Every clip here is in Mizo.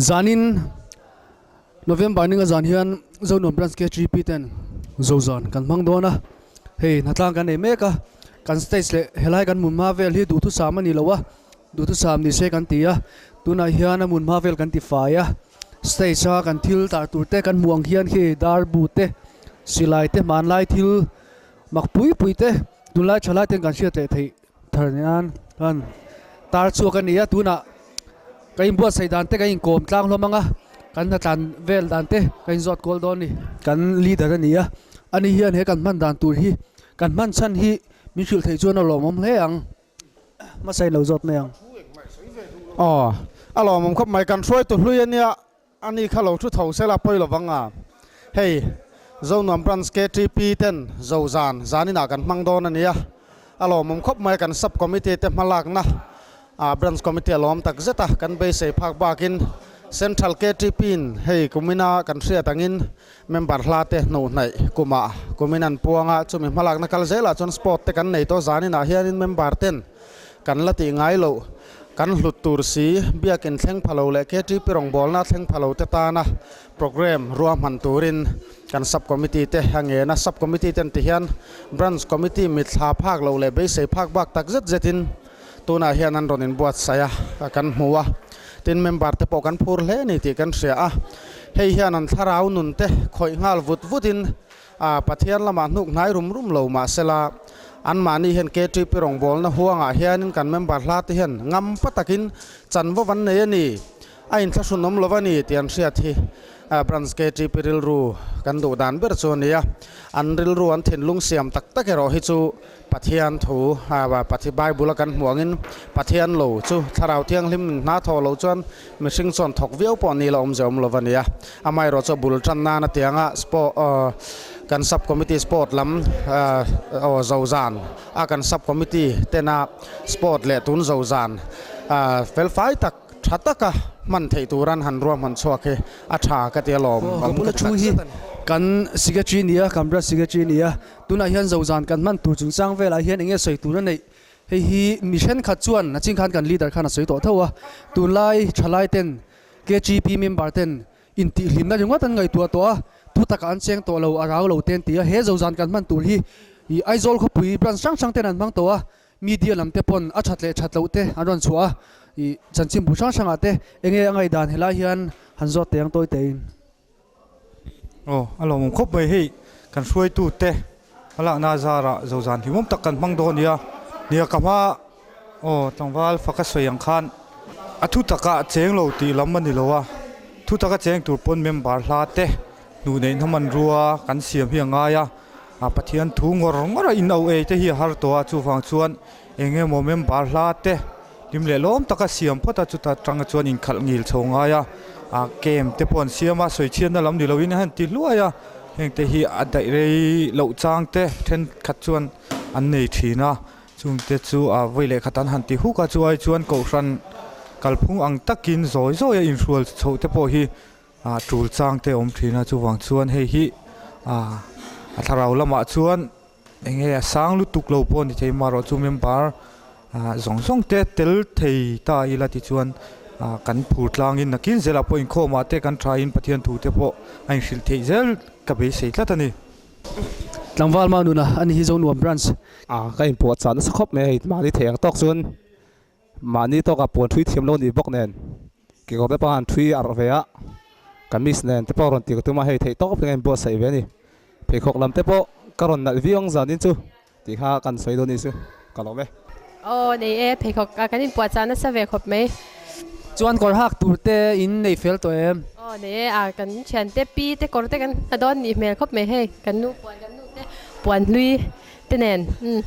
Zanin November ninga zan hian Zonuam Branch KGP ten Zozan kan hmang dawn a, hei hnatlang kan nei mek a, kan stage leh helai kan hmun hma vel hi duhthusam a ni lo a, duhthusam ni se kan ti a, tunah hian a hmun hma vel kan ti fai a, stage a kan thil tar tur te kan hmuh ang hian khi dar bu te silai te hmanlai thil mak pui pui te tunlai thalai ten kan hriat leh theih thar nan chuan tar chhuak a ni a tunah ka inbuatsaih dan te ka inkawm tlang hlawm ang a kan hnatlan vel dan te ka inzawt kual dawn a ni kan leader a ni a ani hian he kan hman dan tur hi kan hman chhan hi min hrilh theih chuan a lawmawm hle ang hmasa in lo zawt mai ang. Aw a lawmawm khawp mai kan hruaitu hlui a nia Ani kha lo thu tho sela pawi lovang a, hei Zonuam Branch KTP ten zo zan zaninah kan hmang dawn a nia, a lawmawm khawp mai kan Sub Committee te hmalakna ah Branch Committee a lawm tak zet a, kan beisei phak bakin Central KTP in hei kumina kan hriat angin member hla te hnuh hnaih kumah kumin an puang a, chumi hmalakna kal zelah chuan sport te kan nei tawh zaninah hianin member ten Kan la tih ngai loh, kan hlut tur si, biakin thleng pha lo leh KTP rawngbawlna thleng pha lo te tana programme ruahman turin kan Sub Committee te a ngen a. Sub Committee ten ti hian Branch Committee mitthla phak loh leh beisei phak bak tak zet zetin tunah hian an rawn inbuatsaih a, kan hmu a. Tin, member te pawh kan phur hle a ni tih kan hria a. Hei hian an thlarau nun te khawih nghal vut vutin A Pathian lamah hnuk hnai rum rum lo mah sela, anmahni hian KTP rawngbawlna huangah hianin kan member hla te hian ngam pa takin chanvo an nei a ni, a inthlahrunawm lo a ni tih an hriat hi Branch KTP rilru kan duh dan ber chu a ni a. An rilru an thinlung siam tak tak erawh hi chu Pathian thu Bible a kan hmuh angin Pathian lo chu Thlarau Thianghlim in hna thawh loh chuan mihring chuan thawk viau pawh ni la awmze awm lo a ni a. Amaherawh chu bul tan nan a tianga sport kan sub committee sport lam aw zo zan a kan sub committee tena sport leh tun zo zan felfai tak tha taka hman theih turan han ruahman chhuak hi a tha ka ti alawm. Ka bula thu hi kan secretary nia kan branch secretary nia Tunah hian zozan kan hman tur chungchang velah hian enge sawi tur a neih? Hei hi mi thenkhat chuan a ching khan kan leader khan a sawi tawh tho a, tunlai thalai ten KGP member ten intihhlimna ringawt an ngaihtuah tawh a, thu takah an cheng tawh lo, a rau lo te an ti a, he zozan kan hman tur hi Aizawl khawpui branch hrang hrang ten an hmang tawh a, media lam te pawn a that leh that loh te an rawn chhuah a, ih chanchinbu hrang hrangah te enge a ngaihdan helai hian han zawt teh ang tawi tein. Aw, a lawmawm khawp mai hei kan hruaitu te a lakna zarah zozan hlimawm tak kan hmang dawn nia. Nia ka hma aw tlangval faka sawi ang khan a thu taka cheng lo tih lam a ni lo a, thu taka cheng tur pawn member hla te hnuh neih na hmanrua kan siam hi a ngai a, a Pathian thu ngawr ngawr a in au ei te hi a har tawh a, chuvang chuan eng emaw member hla te Hlim leh lawm taka siam phawt a, chuta tanga chuan inkhalh ngil chho ngai a, a kem te pawh an siam a, sawichhiatna lam ni loin a han ti hluai a, heng te hi a daih rei loh chang te thenkhat chuan an nei thin a, chung te chu a vawi leh khat an han ti huk a, chu ai chuan kohhran kalphung ang takin zawi zawi a inhrual chhoh te pawh hi a tul chang te a awm thin a, chuvang chuan hei hi a thlarau lamah chuan. Eng nge a sang lutuk lo pawh a ni thei marawh chu member ah zawng zawng te tel thei ta ila tichuan ah kan phur tlangin nakin zelah pawh inkhawmah te kan thain Pathian thu te pawh a inhrilh theih zel ka beisei tlat a ni. Tlangval ma nuna a ni hi Zonuam Branch. Ah ka inpuah chah nasa khawp mai a hei mahni theih ang tawk chuan mahni tawkah puan thui thiam lo ni bawk nen kekawr te pawh han thui arh ve a kamis nen te pawh rawn ti ka tum a hei theih tawk reng a inbuatsaih ve a ni. Pheikhawk lam te pawh ka rawn nalh viau ang zanin chu tih kha kan sawi dawn ni chu ka lawm e. Aw nei e, pheikhawk ah kan inpuah chah nasa ve khawp mai. Chuan kawr hak tur te in nei fel tawh em? Aw nei e, ah kan thian te pi te kawr te kan ha dawn nih hmel khawp mai hei, kan nu puan kan nu te puan hlui te nen umm.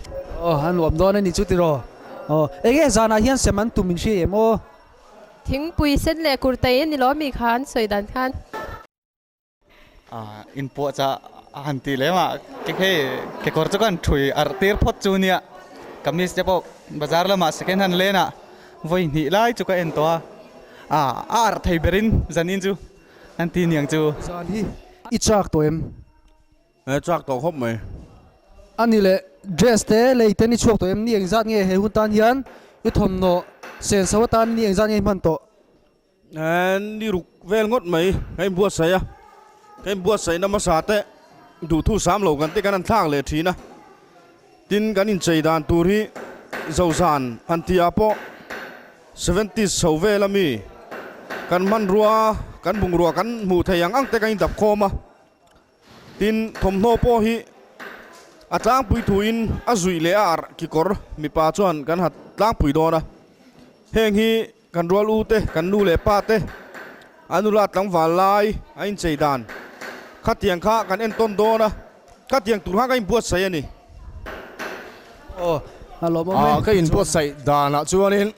Aw a nuam dawn a ni chu tiraw? Aw enge zanah hian sem an tum in hria em aw? Thingpui sen leh kurtai a ni lo mi kha an sawi dan khan. Inpuah chah a han tih lem a, hei kekawr chu ka han thui arh tir phawt chu nia, kamis te pawh bazar lamah second hand lane ah vawi hnih lai chu ka en tawh a, a arh thei berin zanin chu an ti niang chu. Zan hi i chak tawh em? E chak tawh khawp mai. Ani leh dress te lei te ni chhuak tawh em? Ni engzat nge he hun tan hian i thawmhnaw senso atan ni engzat nge i hman tawh? Ni ruk vel ngawt mai ka inbuatsaih a, ka inbuatsaihna hmasa te duhthu sam lo kan te kan han thlak leh thin a, tin kan inchei dan tur hi Zozan han tih ah pawh seventies chho vel ami kan hmanrua kan bungrua kan hmuh theih ang ang te kan indap khawm a. Tin, thawmhnaw pawh hi a tlangpui thuin a zuih leh a arh kikawr mipa chuan kan ha tlangpui dawn a. Heng hi kan rual u te, kan nu leh pa te, an nula tlangval lai a inchei dan khatiang kha kan entawn dawn a, khatiang tur khan ka inbuatsaih a ni. Aw, a lawmawm e. Ka inbuatsaih danah chuanin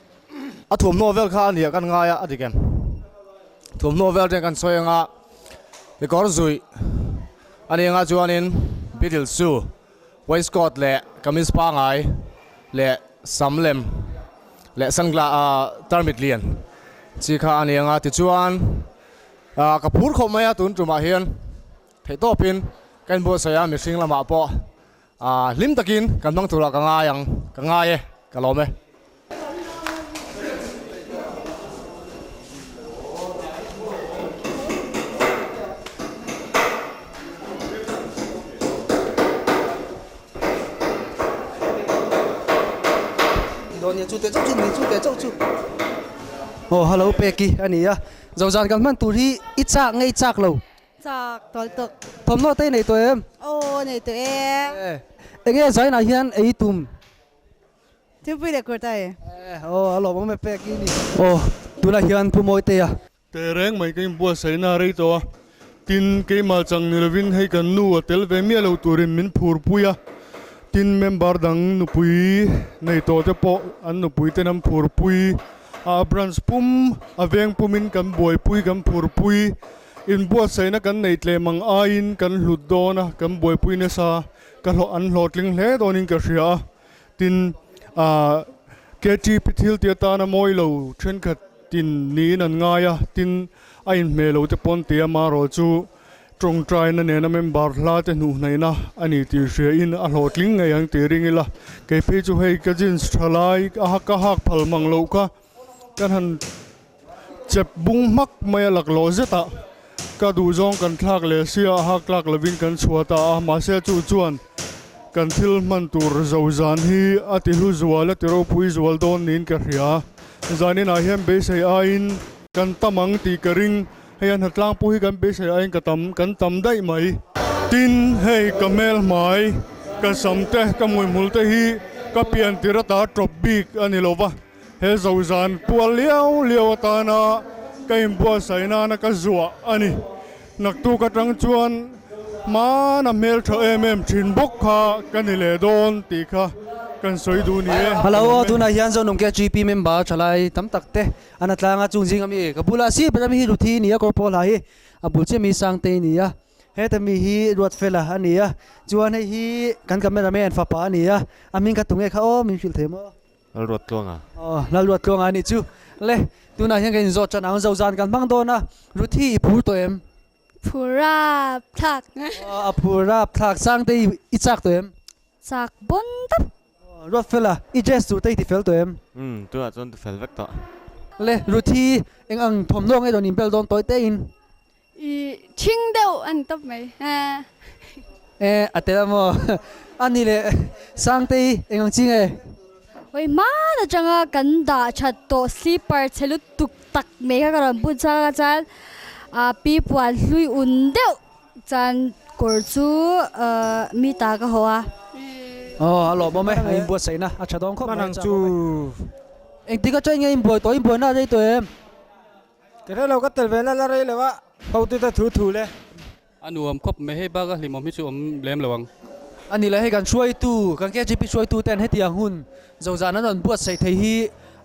A thuamhnaw vel kha a nia kan ngai a, a dik em? Thuamhnaw vel te kan sawi anga kekawr zuih a ni anga chuanin Beatles chu waistcoat leh kamis pangai leh sam lem leh sunglass ah tarmit lian chi kha a ni anga tichuan ah ka phur khawp mai a tun tumah hian theihtawpin ka inbuatsaih a mihring lamah pawh Ah, hlim takin kan hmang turah ka ngai ang, ka ngai e, ka lawm e. Aw hello Peki a ni a, Zozan kan hman tur hi i chak nge i chak lo? Chak tawl tuk. Thawmhnaw te i nei tawh em? Aw nei tawh e. Enge zainah hian ei tum? Thingpui leh kurta e. Aw a lawmawm e pek i ni. Aw tunah hian Pu Mawitea. Teh reng mai ka inbuatsaihna a rei tawh a, tin keimah chang ni lovin hei kan nu a tel ve miah lo turin min phurpui a, tin member dang nupui nei tawh te pawh an nupui ten an phurpui a, a branch pum a veng pumin kan buaipui kan phurpui. Inbuatsaihna kan nei tlem ang aiin kan hlut dawn a, kan buaipui nasa, ka hlawh an hlawhtling hle dawnin ka hria a. Tin, ah, KTP thil ti atana mawi lo thenkhat tin niin an ngai a, tin, a inhmeh lo te pawn tia marawh chu tawngtaina nena member hla te hnuhhnaihna a ni tih hria in a hlawhtling ngei ang tih ring ila, kei phei chu hei ka jeans tha lai a ka hak phal mang loh kha kan han Chep bung hmak mai a laklawh zet a, ka duhzawng kan thlak leh sia a hak tlak lovin kan chhuah ta a, mahse chu chuan kan thil hman tur zo zan hi a ti hlu zual a ti ropui zual dawn niin ka hria. Zaninah hian beisei aiin kan tam ang tih ka ring, hei a hnatlang pawh hi kan beisei aiin ka tam kan tam daih mai. Tin, hei ka hmel hmai, ka sam te, ka hmuihmul te hi ka pian tir ata tawp bik a ni lo va. He zozan pual liau liau atana ka inbuatsaih nana ka zuah a ni. Naktuk atang chuan hmana hmeltha em em thin bawk kha ka ni leh dawn tih kha kan sawi duh ni e. Hello aw, tunah hian Zonung KGP member thalai tam tak te an a tlang a, chung zing ami ka bulah si ber ami hi Ruthi ni a, kawr pawl ha hi a bul chiah mi Sangtei ni a, heta mi hi Ruatfela a ni a, chuan hei hi kan cameraman fapa a ni a, a hming kha tunge kha aw min hrilh thei maw? Lalruattluanga. Aw, Lalruattluanga a nih chu. Le, tunah hian kan inzawt tan ang, Zozan kan hmang dawn a, Ruthi i phur tawh em? Phur rap thlak. Aw, a phur rap thlak. Sangte i chak tawh em? Chak bawn tawp. Aw, Ruatfela, i dress tur te i ti fel tawh em? Umm, tunah chuan ti fel vek tawh. Le, Ruthi, eng ang thawmhnaw nge rawn inbel dawn tawi tein? I thing deuh a ni tawp mai. E, a tel a maw? A ni leh Sangtei eng ang chi nge? Hawi hman atanga kan dah that tawh slipper chhe lutuk tak mai kha ka rawn bun chhuak a chuan pi puan hlui un deuh chuan kawr chu mi ta ka haw a. Aw a lawmawm e, a inbuatsaihna a tha dawn khawp mai a chak awm e. Engtik atang nge inbuai tawh, inbuaina a rei tawh em? Ka hre lo ka tel ve la la rei lo a, hotu te thu thu le. A nuam khawp mai, hei bak a hlimawm hi chu awm lem lo ang. A ni le, hei kan hruaitu, kan KGP hruaitu ten hetiang hun zozan an rawn buatsaih thei hi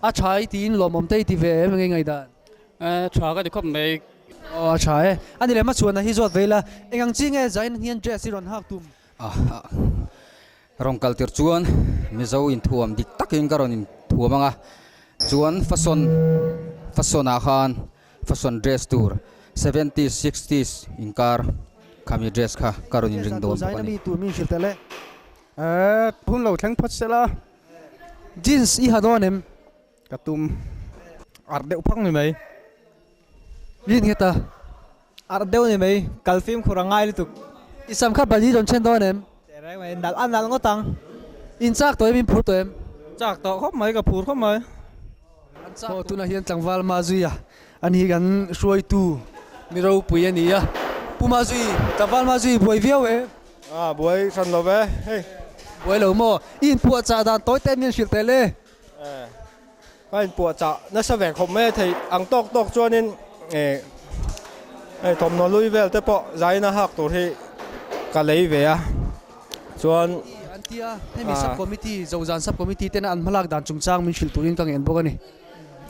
a tha i tiin lawmawm te i ti ve em nge ngaihdan? Tha ka ti khawp mai. Aw a tha e. A ni le, hmachhuana hi zawt ve ila, eng ang chi nge zain hian dress hi rawn hak tum? Rawn kal tir chuan Mizo inthuam dik takin ka rawn inthuam ang a, chuan fashion fashion ah khan fashion dress tur seventies sixties inkar khami dress kha ka rawn inring dawn bawk a ni. Hun lo thleng phawt sela. Jeans i ha dawn em? Ka tum. Arh deuh phak ni mai. Rin nghet a. Arh deuh ni mai, kal fimkhur a ngai lutuk. I sam kha bali rawn then dawn em? Teh reng mai, nalh a nalh ngawt ang. In chak tawh em, in phur tawh em? Chak tawh khawp mai, ka phur khawp mai. Aw tunah hian tlangval Mazui a ani hi kan hruaitu mi ropui a ni a. Pu Mazui, tlangval Mazui buai viau e. A buai hran lo ve hei. Buai lo maw? I inpuahchah dan tawi te min hrilh teh le. Ka inpuahchah nasa ve khawp mai a thei ang tawk tawk chuanin hei thawmhnaw hlui vel te pawh zaina hak tur hi ka lei ve a chuan An ti a, hemi sub committee Zozan sub committee tena an hmalak dan chungchang min hrilh turin ka ngen bawk a ni.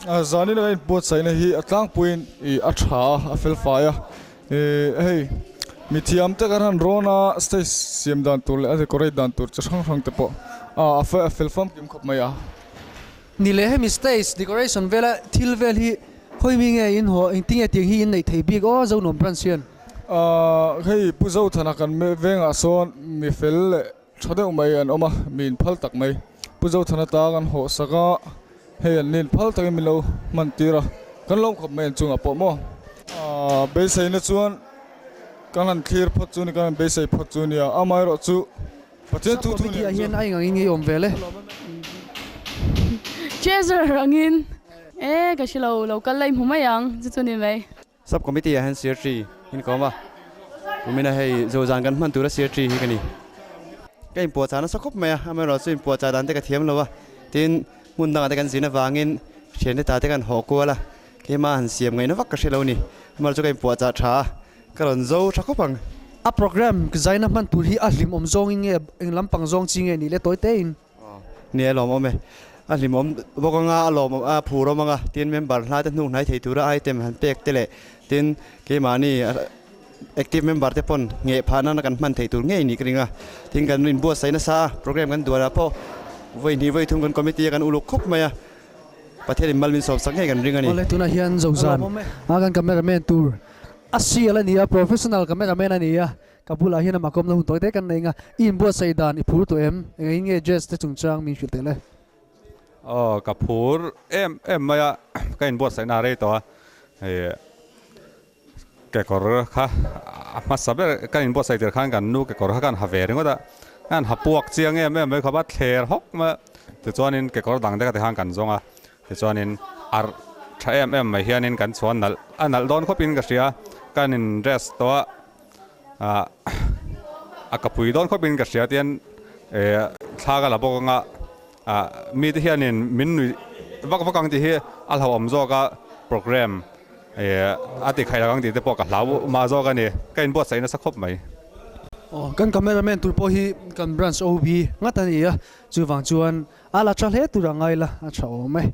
Zanin a inbuatsaihna hi a tlangpuiin a tha a, a felfai a, hei mithiam te kan han rawn a, stage siam dan tur leh a decorate dan tur chi hrang hrang te pawh a fel famkim khawp mai a. Ni leh hemi stage decoration vela thil vel hi khawi mi nge in haw engtinge tiang hi in neih thei bik aw Zonuam branch hian. Ahh hei Pu Zothana kan vengah sawn mi fel leh tha deuh mai an awm a, mi inphal tak mai. Pu Zothana ta kan hawh sak a, hei an inphal takin min lo hman tir a, kan lawm khawp mai an chungah pawh maw. Ahh beiseina chuan kan han thlir phawt chu ni, kan han beisei phawt chu nia, amaherawh chu Pathian thu thu nen hian a eng angin ngei awm vel e. Treasurer angin e ka hre lo, lo kal la i hmu mai ang chu chu ni mai. Sub committee ah hian Secretary in ka awm a, kumina hei zozan kan hman tura Secretary hi ka ni. Ka inpuahchah nasa khawp mai a, amaherawh chu inpuahchah dan te ka thiam lo a, tin hmun dangah te kan zin avangin thiante ta te kan hawh kual a, keimah han siam ngaihna vak ka hre lo ni, amaherawh chu ka inpuahchah tha a. Ka rawn zo tha khawp ang. A program zaina hman tur hi a hlimawm zawngin nge eng lampang zawng chi nge nih le tawi tein? Ni a lawmawm e. A hlimawm bawk anga a lawmawm a phur awm anga tin member hla te hnuk hnai thei tura item han pek te leh tin keimahni active member te pawn ngheh phah nana kan hman theih tur ngei nih ka ring a. Tin kan inbuatsaih nasa a program kan duanah pawh vawi hnih vawi thum kan committee a kan uluk khawp mai a. Pathian in mal min sawmsak ngei kan ring a ni. Awle tunah hian Zozan a kan cameraman tur a sial a ni a, professional cameraman a ni a, ka bulah hian amah kawmna hun tawi te kan nei ang a, i inbuatsaih dan i phur tawh em? Engaiin nge dress te chungchang min hrilh teh le? Aw ka phur em em mai a, ka inbuatsaihna a rei tawh a, hei Kekawr kha a hmasa ber kan inbuatsaih tir khan kan nu kekawr kha kan ha ve ringawt a, kan ha puak chiang em em mai khawp a, thler hawk mai a, tichuanin kekawr dang te kha tikhan kan zawng a, tichuanin arh tha em em mai hianin kan chhuah nalh a nalh dawn khawpin ka hria, kan in dress tawh a, ah a ka pui dawn khawpin ka hria tian eh thla ka la bawk anga ah mite hianin min nuih vak vak ang tih hi a hlauhawm zawk a program. A ti khaih ang tih te pawh ka hlau mah zawk a ni. Ka inbuatsaih nasa khawp mai. Aw, kan cameraman tur pawh hi kan branch OB ngat a ni a, chuvang chuan a la tha hle tur a ngai la, a tha awm e.